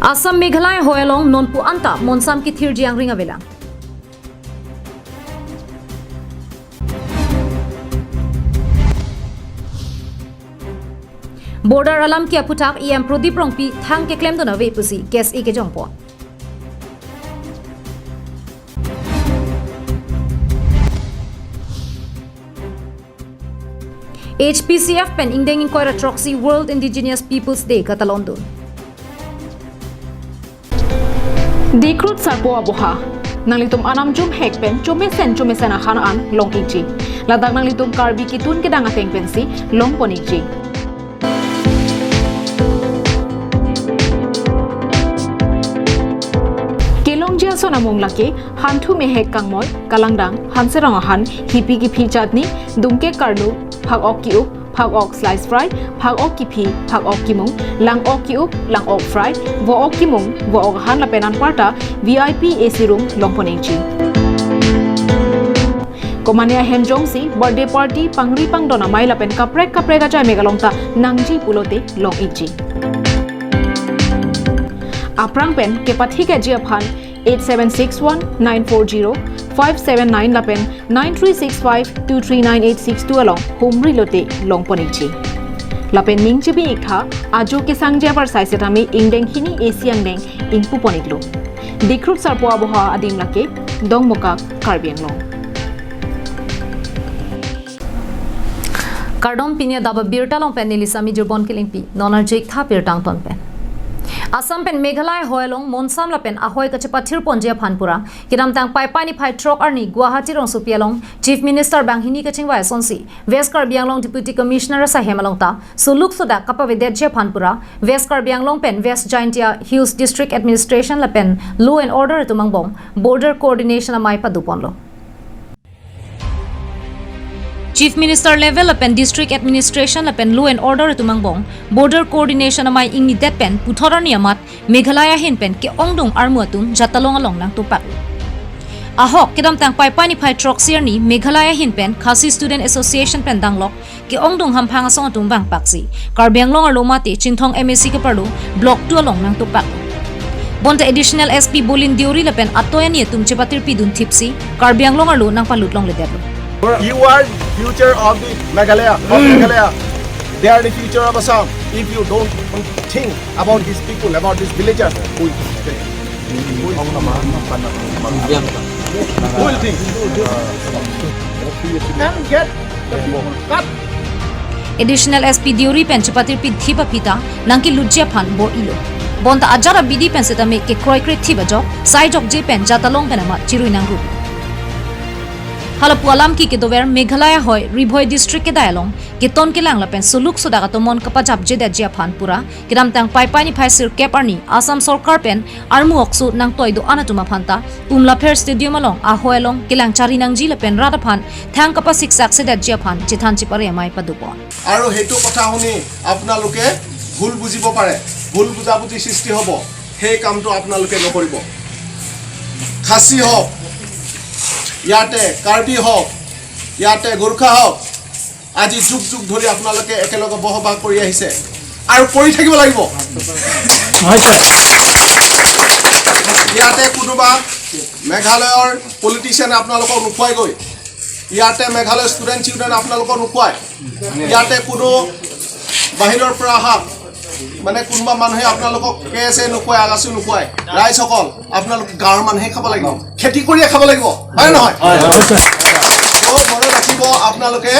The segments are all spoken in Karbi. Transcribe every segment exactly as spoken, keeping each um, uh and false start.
Assam Meghalaya ahoi along nonpu anta monsam kethirji angring avelang. Border alam ke aphuthak E M Prodip Rongpi thang keklemdun ave pusi case kejongpon. H P C F pen ingdeng ingkoi ra throksi World Indigenous Peoples Day katalondun. Dikrut sarpo aboha. Nanglitum anam jumhek pen chomesen chomesen ahan an long-ikji. Ladak nanglitum Karbi ketun kedang ateng pensi longpon-ikji. Kelongji ason amung lake Hanthu Mehek Kangmoi, Kalangdang, Hanserong ahan, hipi kiphi chutney, dungke karlu, phak-ok ki-up, phak-ok slice fry, phak-ok kiphi, phak-ok kimung, lang-ok ki-up, lang-ok fry, vo-ok kimung, vo-ok ahan lapen anparta V I P A C room longpon-ikji. Komane ahem jongsi birthday party, pangri pangdon amei lapen kaprek kaprek ajai mek along ta nangji pulote long-ikji. Aphrang pen kepathikji aphan eight seven six one nine four zero five seven nine lapen nine three six five two three nine eight six two along humri lote longpon-ikji. Lapen ning chebi-iktha, ajo kesangji apor sai setame ingdeng hini A C angdeng ingpupon-iklo. Dikrut sarpo aboha adim lake Dongmukak, Karbi Anglong. Kardom, pini adap abirta along pen neli Sami Jirbon Kilingpi, non arju-iktha birta angton pen. Assam pen Meghalaya ahoi along monsam lapen ahoi kachepathirponji aphan pura, kedamtang Paipai niphai throk arni Guwahati rongsopi along Chief Minister banghini kachingvai asonsi West Karbi Anglong Deputy Commissioner asaihem along ta suluk sodak kapavedetji aphan pura, West Karbi Anglong pen West Jaintia Hills District Administration lapen Law and Order atum angbong Border Coordination amei padoponlo. Chief Minister level lapen District Administration lapen Law and Order atum angbong Border Coordination amei ingnidet pen puthot arni amat Meghalaya ahin pen ke-ongdung armu atum Jatalong along nangtupaklo. Ahok, kedamtang Paipai niphai throksi arni Meghalaya ahin pen Khasi Student Association pen danglok ke-ongdung hamphang asong atum vangpaksi Karbi Anglong arlo mate Chinthong M A C keparlo Block two along nangtupaklo. Bonta Additional S P Bolin Deuri lapen atoi ani atum chepatirpidun thipsi Karbi Anglong arlo nangpalut longledetlo. You are future of the Meghalaya, of Meghalaya. They are the future of Assam. If you don't think about these people, about these villagers, who will think? Who will think? And get the people cut. Additional S P Deuri pen chepatirpi thip aphi ta nangkelutji aphan bor-ilo. Bonta ajat abidi pen setame kekroikre thip ajok, sai jokje pen Jatalong pen amat chirui nangrup. Halapu alam ke kedover Meghalaya ahoi Ri Bhoi District kedai along keton kelang lapen suluk sodak atomon kapajapjedetji aphan pura, kedamtang Paipai niphai sirkep arni Assam sorkar pen armu okso nangtoi do-an atum aphan ta Umlapher Stadium along ahoi along kelang chari nangji lapen rat aphan thang kapasiksak sedetji aphan chethan chepare amei padopon. আৰু সেইটো কথা শুনি আপোনালোকে ভুল বুজিব পাৰে, ভুল বুজাবুজি সৃষ্টি হ'ব, সেই কামটো আপোনালোকে নকৰিব। খাচী হওক, ইয়াতে কাৰ্বি হওক, ইয়াতে গোৰ্খা হওক, আজি যুগ যুগ ধৰি আপোনালোকে একেলগে বসবাস কৰি আহিছে আৰু কৰি থাকিব লাগিব। হয়, ছাৰ। ইয়াতে কোনোবা মেঘালয়ৰ পলিটিচিয়ানে আপোনালোকক নোখোৱাইগৈ, ইয়াতে মেঘালয় ষ্টুডেণ্টছ ইউনিয়ন আপোনালোকক নোখোৱাই, ইয়াতে কোনো বাহিৰৰ পৰা অহা মানে কোনোবা মানুহে আপোনালোকক কে এছে নোখোৱাই, আগাছু নোখোৱাই। ৰাইজসকল, আপোনালোকে গাঁৱৰ মানুহে খাব লাগিব, খেতি কৰিয়ে খাব লাগিব, হয় নে নহয়? হয়, হয়, ছাৰ। তো মনত ৰাখিব আপোনালোকে,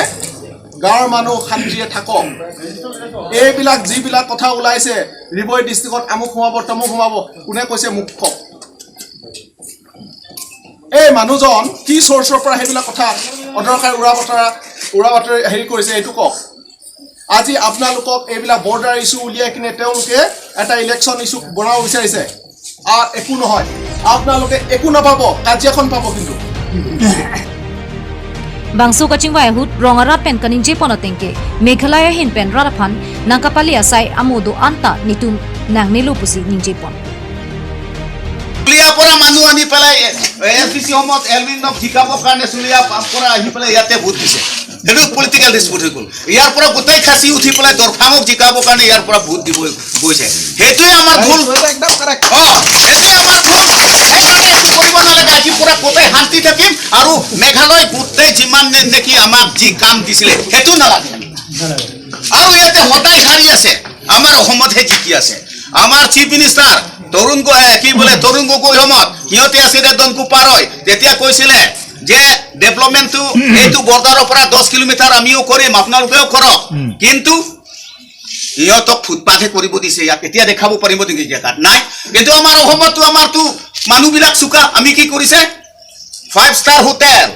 গাঁৱৰ মানুহ শান্তিৰে থাকক। এইবিলাক যিবিলাক কথা ওলাইছে, ৰি ভই ডিষ্ট্ৰিক্টত আমুক সোমাব, তামুক সোমাব, কোনে কৈছে মোক কওক। এই মানুহজন কি চ'ৰ্চৰ পৰা সেইবিলাক কথা অদৰকাৰী উৰা বতৰা, উৰা বাতৰি হেৰি কৰিছে, এইটো কওক। আজি আপোনালোকক এইবিলাক বৰ্ডাৰ ইছ্যু উলিয়াই কিনে তেওঁলোকে এটা ইলেকশ্যন ইছ্যু বনাব বিচাৰিছে। আৰু একো নহয়, আপোনালোকে একো নাপাব, কাজিয়াখন পাব কিন্তু। Bangso kachingvai ahut rong arat pen kaningjepon ateng ke Meghalaya ahin pen rat aphan nangkapale asai amo do-an ta netum nangnelo pusi ningjepon. চুলীয়া পৰা মানুহ আনি পেলাই এ পি চি হোমত এলভিন নক জিকাবৰ কাৰণে চুলীয়া পৰা আহি পেলাই ইয়াতে ভোট দিছে। সেইটো পলিটিকেল ডিছপিউট হৈ গ'ল। ইয়াৰ পৰা গোটেই খাচী উঠি পেলাই দৰফাঙক জিকাবৰ কাৰণে ইয়াৰ পৰা ভোট দিব গৈছে। সেইটোৱে আমাৰ ভুল। এইটো একদম কাৰেক্ট। অ, সেইটোৱে আমাৰ ভুল। সেইকাৰণে একো কৰিব নালাগে। আজি পৰা গোটেই শান্তি থাকিম আৰু মেঘালয় গোটেই যিমান নে-, নেকি আমাক যি কাম দিছিলে, সেইটো নালাগে। আৰু ইয়াতে সদায় হাৰি আছে, আমাৰ অসমতহে জিকি আছে। আমাৰ চিফ মিনিষ্টাৰ তৰুণ গগৈ, কি বোলে, তৰুণ গগৈ সময়ত সিহঁতে আছিলে দনকু পাৰৈ, তেতিয়া কৈছিলে যে ডেভেলপমেণ্টটো এইটো বৰ্ডাৰৰ পৰা দহ কিলোমিটাৰ আমিও কৰিম, আপোনালোকেও কৰক। উম। কিন্তু সিহঁতক ফুটপাথহে কৰিব দিছে, ইয়াক এতিয়া দেখাব পাৰিব নেকি জেগাত? নাই। কিন্তু আমাৰ অসমততো আমাৰতো মানুহবিলাক চোকা, আমি কি কৰিছে? ফাইভ ষ্টাৰ হোটেল,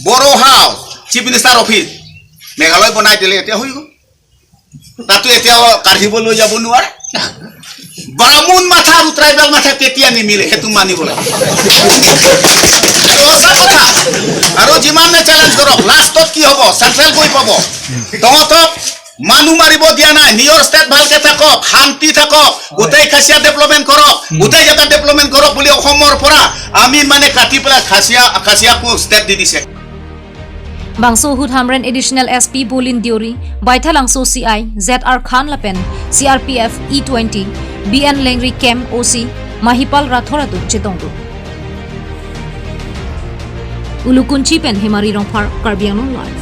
বড়ো house, chief minister office, Meghalaya বনাই দিলে, এতিয়া হৈ গ'ল। তাতো এতিয়াও কাঢ়িব লৈ যাব নোৱাৰে। বামুণ মাথা আৰু ট্ৰাইবেল মাথা কেতিয়া নিমিলে, সেইটো মানিব লাগে। এইটো সঁচা কথা। আৰু যিমানে চেলেঞ্জ কৰক, লাষ্টত কি হ'ব? চেণ্ট্ৰেল গৈ পাব। তহঁতক মানুহ মাৰিব দিয়া নাই, নিজৰ ষ্টেট ভালকে থাকক, শান্তি থাকক, গোটেই খাচিয়া ডেভেলপমেণ্ট কৰক, গোটেই জেগাত ডেভেলপমেণ্ট কৰক বুলি অসমৰ পৰা আমি মানে কাটি পেলাই খাচিয়া, খাচিয়াকো ষ্টেট দি দিছে। Bangso ahut Hamren Additional S P Bolin Deuri, Baithalangso C I Z R Khan lapen C R P F E twenty B N Lengri Camp O C Mahipal Rathore atum chetongdun. Ulukunchi pen Hemari Rongphar, Karbi Anglong Live.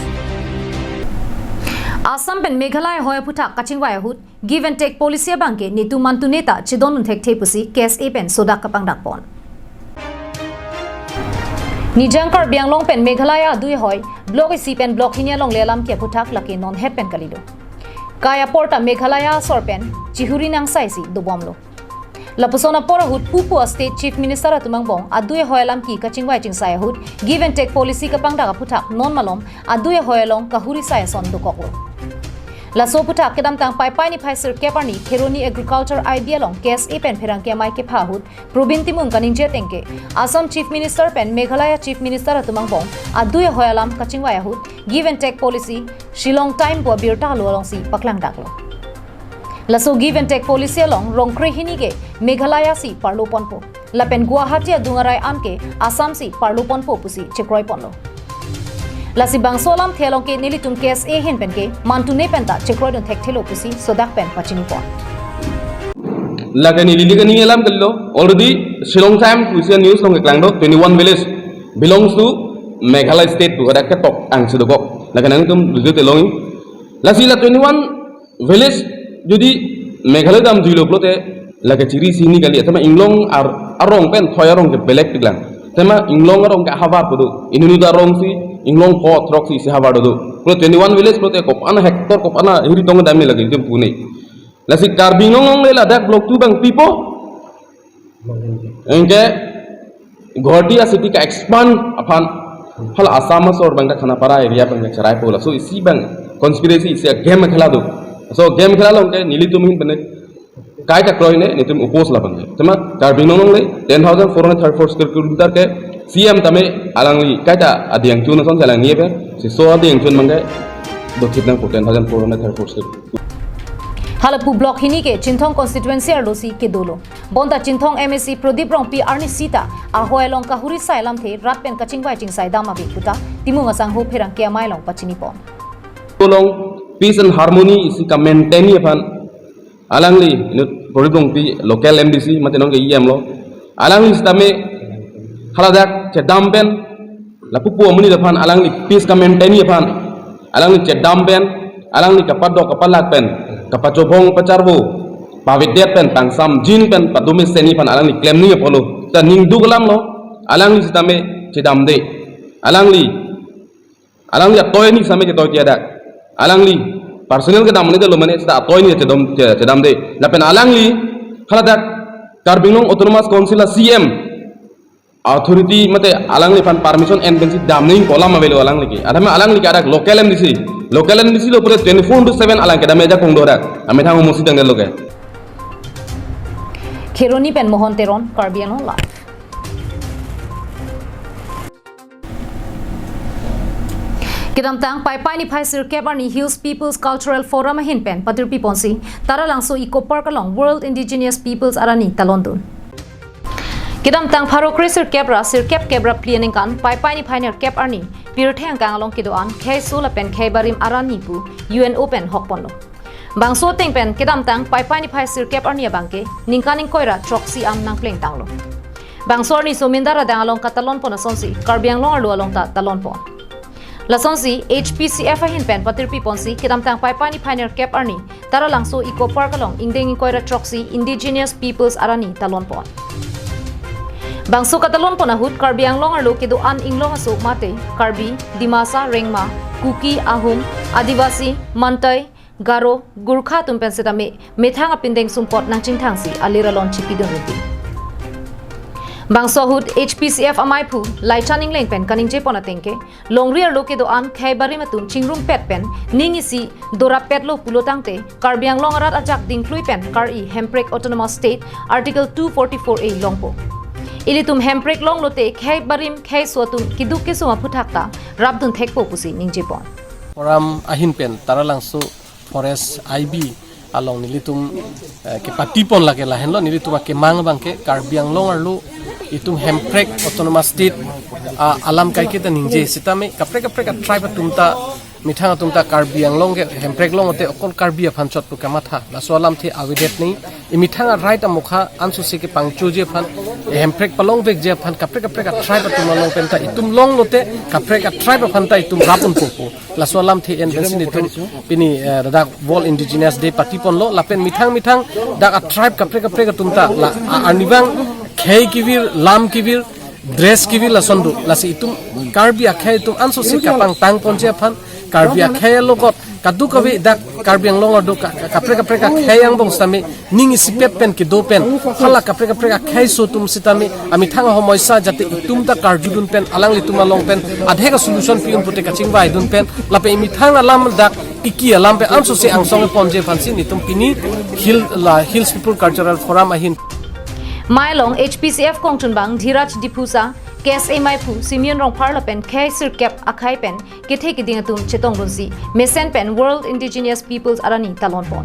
Assam pen Meghalaya ahoi aphuthak kachingvai ahut Give and Take policy abangke netum mantune ta chedondun thekthe pusi K S A pen sodak kapangdakpon. Nijang Karbi Anglong pen Meghalaya adui ahoi, Block isi pen Block hini alongle alam ke aphuthak lake nonhet pen kalilo. Kai apor ta Meghalaya asor pen chihuri nangsaisi dobomlo. Lapuson apor ahut pupu a-State Chief Minister atum angbong adui ahoi alam ke kachingvai chingsai ahut Give and Take policy kapangdak aphuthak non malom adui ahoi along kahuri sai ason dokoklo. Laso aphuthak kedamtang Paipai niphai sirkep arni Kheroni Agriculture I B along K S A pen pherangke amei kepha ahut Probin Timung kaningje ateng ke Assam Chief Minister pen Meghalaya Chief Minister atum angbong adui ahoi alam kachingvai ahut Give and Take policy Shillong Times pu abirta alo alongsi paklangdaklo. Laso Give and Take policy along rongkre hini ke Meghalaya si parlo ponpo. Lapen Guwahati adung arai an ke Assam si parlo ponpo pusi chekroiponlo. Lasi bangso alamthe along ke nelitum K S A ahin pen ke mantune pen ta chekroidun thekthelo pusi sodak pen pachinipon. Lake neli lake ning alam kalilo, already Shillong Times pusi news along keklangdo, twenty-one village belongs to Meghalaya state pu hadak ketok angsi dokok. Lake nangtum video telong. Lasi la twenty-one village jodi Meghalaya damjuilo pulote lake chiri isi hini kali, athema inglong ar-, arong pen thoi arong ke belek tiklang. Athema inglong arong ke havar pu do. Inut arong si inglong pho throk si isi havar do. Pulo twenty-one village pulote kop-an hectare kop-an hiri tong dam lake itum pune. Lasi Karbi Anglong alongle ladak Block two abang pipo. Anke Guwahati a-city ka-expand aphan hala Assam asor abang ta Khanapara area abang ta cheraipo, laso isi abang conspiracy isi a-game khela do. So game khela along ke nelitum ahin pen kaita kroine, netum oppose labang. Athema Karbi Anglong alongle ten thousand four hundred thirty-four square kilometer ke C M tame alangli kaita ading chun ason si alangli pen si so ading chun abang ke dothip nangpo ten thousand four hundred thirty-four square. Hala pu Block hini ke Chinthong constituency arlo si kedolo. Bonta Chinthong M A C Pradip Rongpi arnisi ta ahoi along kahuri sai alamthe rat pen kachingvai chingsai dam ave puta Timung asangho pherangke amei along pachinipon. Along peace and harmony isi ka-maintain aphan alangli inut Pradip Rongpi local M D C mate non ke E M lo. Alangli sitame haladak chedam pen lapu pu amonit aphan alangli peace ka-maintain aphan alangli chedam pen alangli kapadok kapalak pen kapachobong pacharvo pavedet pen pangsamjin pen padomesen aphan alangli klem nangji apotlo. Ta ning duk alam lo, alangli sitame chedamde. Alangli, alangli atoi ni sitame chetoi tiadak. Alangli personal kedam mane delo mane sita atoi ni chedam, che-, chedamde. Lapen alangli haladak Karbi Anglong Autonomous Council a-C M authority mate alangliphan permission en pensi damning kolam avelo alangli ke. Athema alangli ke adak local M D C. Local M D C lo pura twenty-four into seven alang kedam ajakong do adak. Amethang omosi dang lo ke. Kheroni pen Mohon Teron, Karbi Anglong Live. Kedamtang Paipai niphai sirkep arni Hills People's Cultural Forum ahin pen patirpiponsi Taralangso Eco Park along World Indigenous Peoples arani talondun. Kedamtang pharo kre sirkep ra sirkep kep ra phli aningkan Paipai niphai nerkep arni pirthe angkang along kedo-an kheiso lapen khei barim arani pu U N O pen hokponlo. Bangso ateng pen kedamtang Paipai niphai sirkep arni abangke ningkan ingkoi ra throksi an nangplengtanglo. Bangso arni somindar adang along katalonpon asonsi Karbi Anglong arlo along ta talonpon. Lasonsi H P C F ahin pen patirpiponsi kedamtang Paipai niphai nerkep arni Taralangso Eco Park along ingdeng ingkoi ra throksi Indigenous Peoples arani talonpon. Bangso katalonpon ahut Karbi Anglong arlo kedo-an inglong aso mate Karbi, Dimasa, Rengma, Kuki, Ahum, Adivasi, Mantai, Garo, Gurkha atum pen setame methang apindeng sumpot nangchingthangsi alir alon chipidun rupi. Bangso ahut H P C F amaiphu Laichan Engleng pen kaningjepon atengke, longri arlo kedo-an khei barim atum chingrumpet pen ning isi dorapetlo pulo tangte Karbi Anglong arat ajak dingklui pen kar-i Hemprek Autonomous State Article two forty-four A longpo. Ilitum Hemprek longlote khei barim kheiso atum keduk kesung aphuthak ta rapdun thekpo pusi ningjepon. Forum ahin pen Taralangso Forest I B along nelitum, eh, kepatipon lake lahenlo, nelitum akemang abangke Karbi Anglong arlo itum Hemprek Autonomous State, ah, alam kaiketa ningje setame kaprek kaprek a-tribe atum ta, methang atum ta Karbi Anglong ke Hemprek longlote okol Karbi aphan chot pu kamatha. Laso alamthe avedet nangji. Emethang a-right amokha ansose kepangchoji aphan, e Hemprek palongvekji aphan kaprek kaprek a-tribe atum along pen ta itum longlote kaprek a-tribe aphan ta itum rap unpo pu. Laso alamthe en pensi nelitum pini, eh, ladak World Indigenous Day patiponlo lapen methang methang dak a-tribe kaprek kaprek atum ta la a-, arnivang khei kevir, lam kevir, dress kevir lason do. Lasi itum Karbi akhei atum ansose kapangtangponji aphan, Karbi akhei alogot kadokave dak Karbi Anglong arlo ka-, ka-, kaprek kaprek akhei angbong setame ning isipet pen kedo pen hala kaprek kaprek akheiso atum setame amethang ahomoisa jate itum ta karjudun pen alanglitum along pen adhek a-solution pi-un pute kachingvaidun pen lapen emethang alam dak iki alam pen ansose angsong ponji aphansi nelitum pini Hill, la Hills People Cultural Forum ahin. Amei along H P C F kongchunbang Dhiraj Diphusa, K S A maiphu Simeon Rongphar lapen khei sirkep akhei pen kethe keding atum chetongdunsi mesen pen World Indigenous Peoples arani talonpon.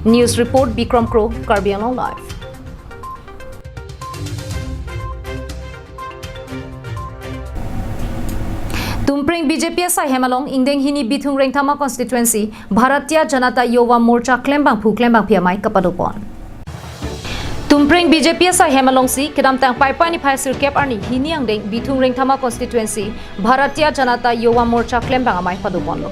News report, Bikram Kro, Karbi Anglong Live. Tumpreng B J P asai hem along ingdeng hini Bithung Rengthama constituency Bharatiya Janata Yuva Morcha klembangphu klembangpi amei kapadopon. Tumpreng B J P asai hem alongsi kedamtang Paipai niphai sirkep arni hini angdeng Bithung Rengthama constituency Bharatiya Janata Yuva Morcha klembang amei padoponlo.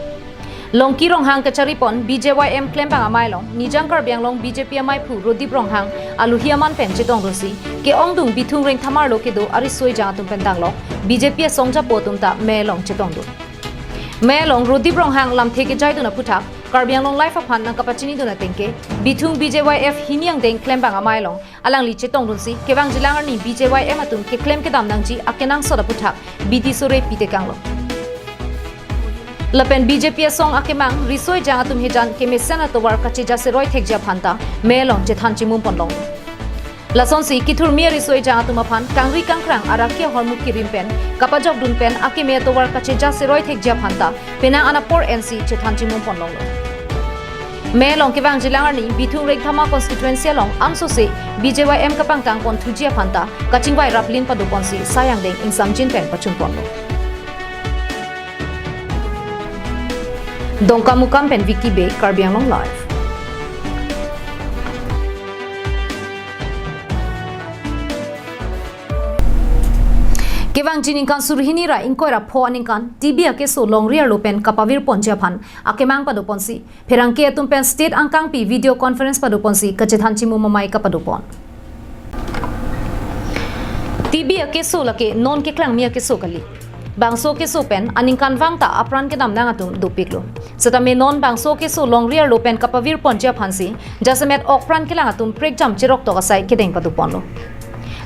Longki Ronghang kacharipon B J Y M klembang amei along Nijang Karbi Anglong B J P amaiphu Rodip Ronghang aluhi aman pen chetongdunsi ke-ongdung Bithung Rengthama arlo kedo ariso ejang atum pen tanglo B J P asong japo atum ta amei along chetongdun. Amei along Rodip Ronghang lamthe kejaidun aphuthak Karbi Anglong Live aphan nangkapachinidun atengke, Bithung B J Y F hini angdeng klembang amei along alangli chetongdunsi kevangjilang arni B J Y M atum keklem kedam nangji akenangsot aphuthak bidi sore pitekanglo. Lapen B J P asong akemang riso ejang atum hejan kemesen atovar kacheja seroi thekji aphan ta amei along chethan chimumponlong. Lasonsi kethurmi ariso ejang atum aphan kangri kangkrang arake ahormu kerim pen kapajokdun pen akeme atovar kacheja seroi thekji aphan ta penang anapor ensi chethan chimumponlonglo. Amei along kevangjilang arni Bithung Rengthama constituency along ansose B J Y M kapangtangpon thuji aphan ta kachingvai raplin padoponsi sai angdeng ingsamjin pen pachunponlo. Dongkamukam pen Vicky Bey, Karbi Anglong Live. Kevangji ningkan suri hini ra ingkoi ra pho aningkan T B akeso longri arlo pen kapavirponji aphan akemang padoponsi pherangke atum pen state angkangpi video conference padoponsi kachethan chimum amei kapadopon. T B akeso lake non keklangmi akeso kali. Bangso keso pen aningkanvang ta apran kedamnang atum dopiklo. Setame non bangso keso longri arlo pen kapavirponji aphansi jasemet okpran kelang atum prekjam cheroktok asai kedeng padoponlo.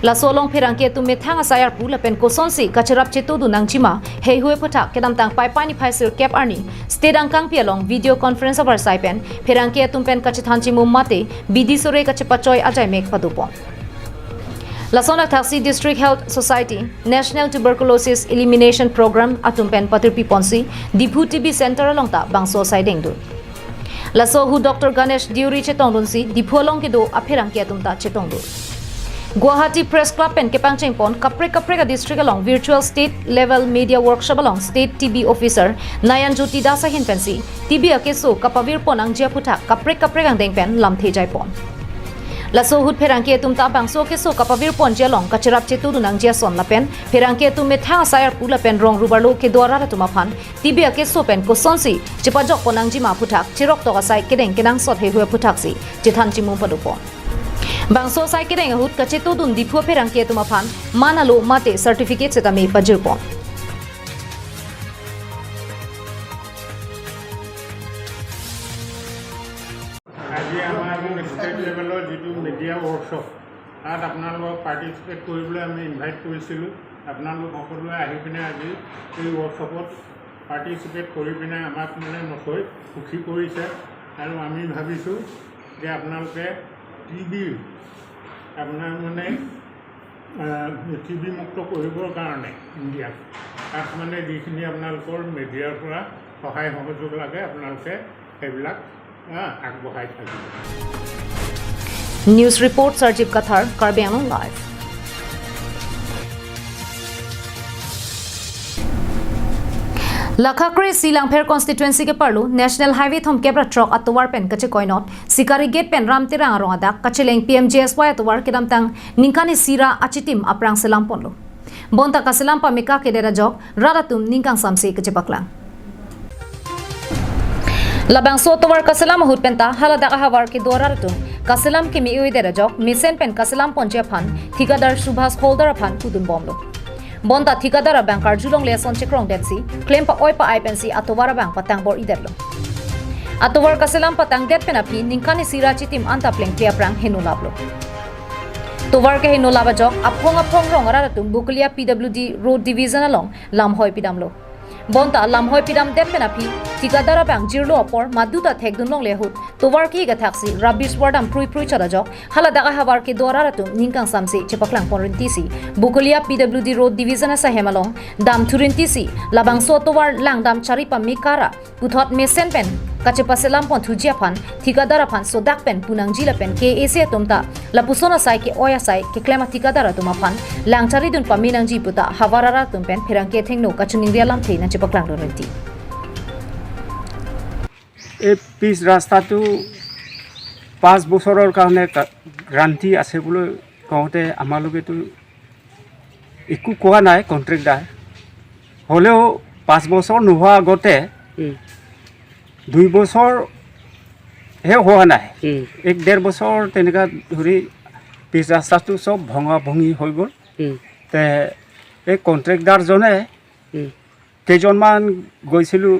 Laso along pherangke atum methang asai arpu lapen kosonsi kacherap chetodun nangjima heihui aphuthak kedamtang Paipai niphai sirkep arni state angkangpi along video conference avarsai pen pherangke atum pen kachethan chimum mate bidi sore kachepachoi ajaimek padopon. Lason athaksi District Health Society, National Tuberculosis Elimination Program atum pen patirpiponsi Diphu T B Center along ta bangso asai dengdun. Laso ahut Doctor Ganesh Deuri chetongdunsi Diphu along kedo apherangke atum ta chetongdun. Guwahati Press Club pen kepangchengpon kaprek kaprek a-district along virtual state level media workshop along State T B Officer Nayan Jyoti Das ahin pensi T B akeso kapavirpon nangji aphuthak kaprek kaprek angdeng pen lamthe jaipon. Laso ahut pherangke atum ta bangso keso kapavirponji along kacherap chetudun nangji ason lapen pherangke atum methang asai arpu lapen rong rubarlo kedo arat atum aphan T B akeso pen kosonsi chepajokpon nangji ma aphuthak cheroktok asai kedeng kenangsot heihui aphuthaksi chethan chimum padopon. Bangso asai kedeng ahut kachetudun Diphu apherangke atum aphan man alo mate certificate setame pajirpon. আজি আমাৰ ষ্টেট লেভেলৰ যিটো media workshop, তাত আপোনালোকক পাৰ্টিচিপেট কৰিবলৈ আমি ইনভাইট কৰিছিলোঁ। আপোনালোক সকলোৱে আহি পিনে আজি এই ৱৰ্কশ্বপত পাৰ্টিচিপেট কৰি পিনে আমাক মানে নথৈ সুখী কৰিছে। আৰু আমি ভাবিছোঁ যে আপোনালোকে টি বি, আপোনাৰ মানে, আহ, টি বি মুক্ত কৰিবৰ কাৰণে ইণ্ডিয়াত তাত মানে যিখিনি আপোনালোকৰ মিডিয়াৰ পৰা সহায় সহযোগ লাগে, আপোনালোকে সেইবিলাক, আহ, আগবঢ়াই থাকিব। News report, Sarjib Kathar, Karbi Anglong Live. Lakha kre-isi Langpher constituency keparlo National Highway thomkep ra throk atovar pen kachekoinot Sikari Gate pen Ram Terang arong adak kacheleng P M G S Y atovar kedamtang ningkan isi ra achitim aphrang selamponlo. Bonta kaselam pameka kedet ajok rat atum ning kangsamse kachepaklang. Labangso atovar kaselam ahut penta haladak ahavar kedo arat atum kaselam keme-oidet ajok mesen pen kaselamponji aphan thikadar Subhas Haldar aphan pudunbomlo. Bonta thikadar abang karjulongle ason chekrongdetsi klem pa-oi pa-ai pensi atovar abang patangbor-idetlo. Atovar kaselam patangdet pen aphi ningkan isi ra achitim anta plengple aphrang henolaplo. Tovar kehenolap ajok aphong aphong rong arat atum Bokolia P W D Road Division along lamhoi pidamlo. Bonta lamhoi pidamdet pen aphi thikadar abang jirlo apor maduta thekdunlongle ahut tovar ke-ik athaksi rubbish vardam phrui phrui chot ajok haladak ahavar kedo arat atum ning kangsamse chepaklangpon rintisi Bokolia P W D Road Division asahem along damthu rintisi labangso tovar langdam chari pameka ra puthot mesen pen kachepaselamponthuji aphan thikadar aphan sodak pen punangji lapen K A C atum ta lapuson asai ke-oi asai keklem athikadar atum aphan langcharidun pamenangji puta havar arat atum pen pherangke athengno kachiningri alamthe nangchepaklangdun rinti. এই পিচ ৰাস্তাটো পাঁচ বছৰৰ কাৰণে কা-, গ্ৰান্টি আছে বুলি কওঁতে আমালোকেতো একো কোৱা নাই কণ্ট্ৰেক্টদাৰ। হ'লেও পাঁচ বছৰ নোহোৱা আগতে উম। দুই বছৰহে হোৱা নাই। উম। এক ডেৰ বছৰ তেনেকা ধৰি পিচ ৰাস্তাটো চব ভঙা ভঙি হৈ গ'ল। উম। তে এই কণ্ট্ৰেক্টদাৰজনে উম। কেইজনমান গৈছিলোঁ,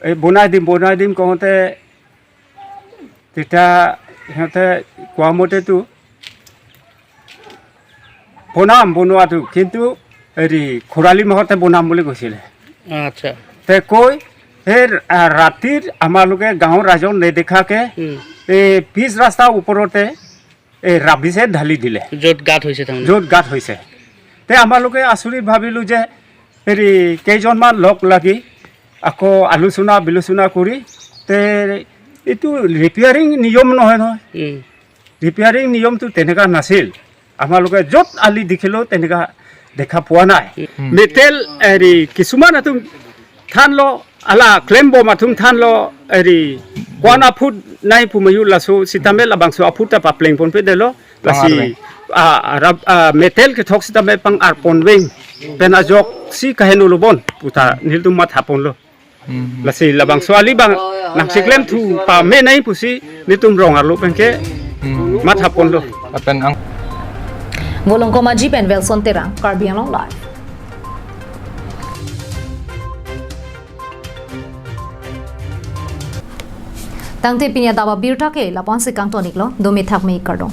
এই বনাই দিম, বনাই দিম কওঁতে তেতিয়া সিহঁতে কোৱা মতেতো বনাম বনোৱাটো, কিন্তু হেৰি খৰালি মাহতে বনাম বুলি কৈছিলে। আচ্ছা। তে কৈ সেই ৰা-, ৰাতিৰ আমালোকে গাঁৱৰ ৰাইজক নেদেখাকে উম। এই পিচ ৰাস্তাৰ ওপৰতে এই ৰাবিছে ঢালি দিলে। য'ত গাঁত হৈছে তাৰমানে? য'ত গাঁত হৈছে। তে আমালোকে আচৰিত ভাবিলোঁ যে হেৰি কেইজনমান লগ লাগি আকৌ আলোচনা বিলোচনা কৰি তে এইটো ৰিপেয়াৰিং নিয়ম নহয় নহয়। উম। ৰিপেয়াৰিং নিয়মটো তেনেকা নাছিল। আমালোকে য'ত আলি দেখিলেও তেনেকা দেখা পোৱা নাই। উম। মেটেল হেৰি কিছুমান এইটো thanlo, ala klembom atum thanlo, eri, ko-an aphut nai pu ma yu laso sitame labangso aphut ta paplengponpedetlo, lasi, pang-arveng. A, rab-, a, metal kethok sitame pang-arponveng, pen ajoksi kahenolo bon, puta nelitum mathaponlo. Hmm. Lasi labangso ali bang, nangcheklemthu pame nai pusi, nelitum rong arlo penke, hmm, mathaponlo. Lapen ang- Volongkom Aji pen Welson Terang, Karbi Anglong Live. Tangte pini adap abirta ke lapu-ansi kangton-iklo, dome thakme, kardom.